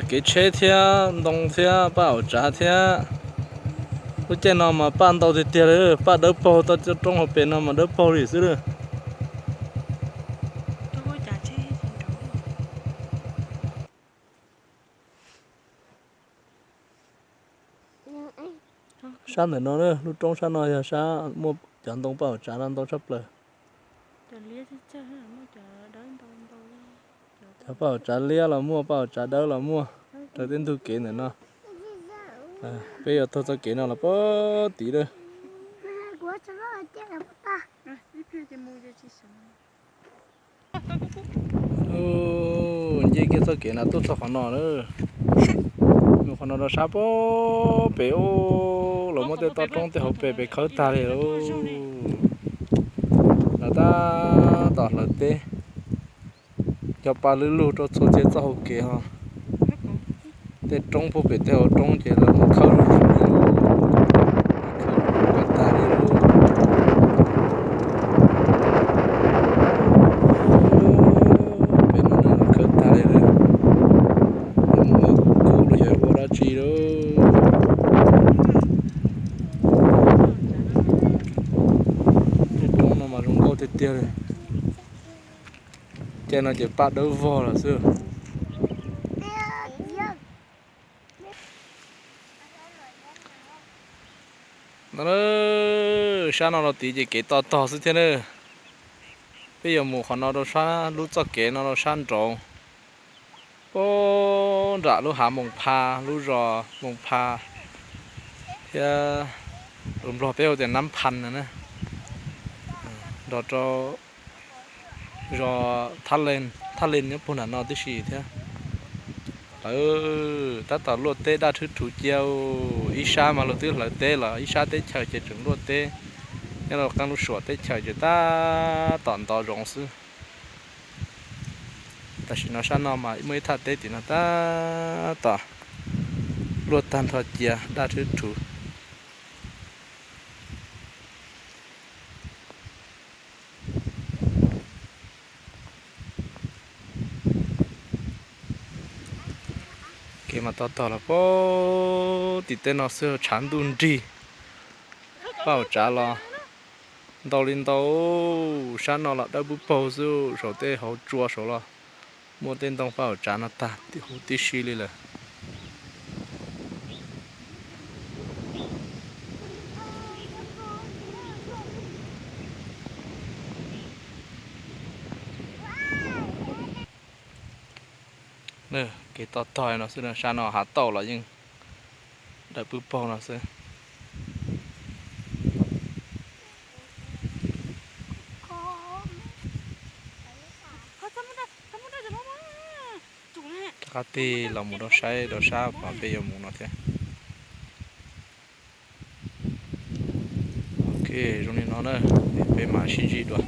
Kev tsheb thiab ntoo thiab paj haum tsav thiab. Lub caij no mas paj ntau tiag tiag li, paj dawb paug, toj roob hauv pes no mas dawb paug li xwb lawm. Sab ntawm no, lub roob sab no yog sab muaj cov ntoo paj haum tsav no ntau tshaj plaws. Cov paj haum tsav liab los muaj, paj haum tsav dawb los muaj, raws tej ntug kev ntawm no. Peb yuav taug txoj kev no los puag tid lawm. Nce kiag txoj kev no tuaj txog qhov no na. Mus qhov no rau sab puag pem ub, los muab tej toj roob tej hauv pes pes khawb tag li lauj. Lawv tab tom hlawv teb, cog pa lwb lug rau txhua txhia txoj hauv kev ho. Tej roob puag pem tej hauv roob ces lawv mus khawb lug, khawb lug tag li lauj. Pem no khawb tag li lawm, mus ua kub los yog ua dab tsi lauj. Tej roob no mas zoo nkauj tiag tiag li. Caij no ces paj dawb vog lawm xwb. Sab no rau tid ces kev to tog xwb thiab na. Peb yuav mus qhov no rau sab lub txoj kev no rau sab nraud, puag nram lub hav Moos Pha, lub zos Moos Pha thiab, lus Nplog peb hu tias Nab Phan no na, nrog rau zos Thaj Leej, Thaj Leej nyob puag nram no tib si thiab. Lawv tab tom luaj teb daj rhwb rhuv cia, ib sab mas luag twb hlawv teb los ib sab teb chaws ces tseem luaj teb. Nyob rau qeej lub suam teb chaws ces tab tom ntov zoov xwb. Tam sim no sab no mas muaj ib thaj teb tim no tab tom luaj tag nrho cia daj rhwb rhuv. Kev mas to tog los puag tim tej no xwb, tshav ntuj nrig. Paj haum tsav los ntau li ntau, sab no los dawb pub paug xwb, saum tej hauv tsua saud los muaj tej ntoo paj haum tsav no tag huv tib si li lawm. Kev to tog no xwb, sab no hav tauj los yeej dawb pub paug no xwb. Rov qab tig los mus rau saib rau sab qhov peb yuav mus no thiab. Ok, zoo li no na, peb mam sib ntsib dua.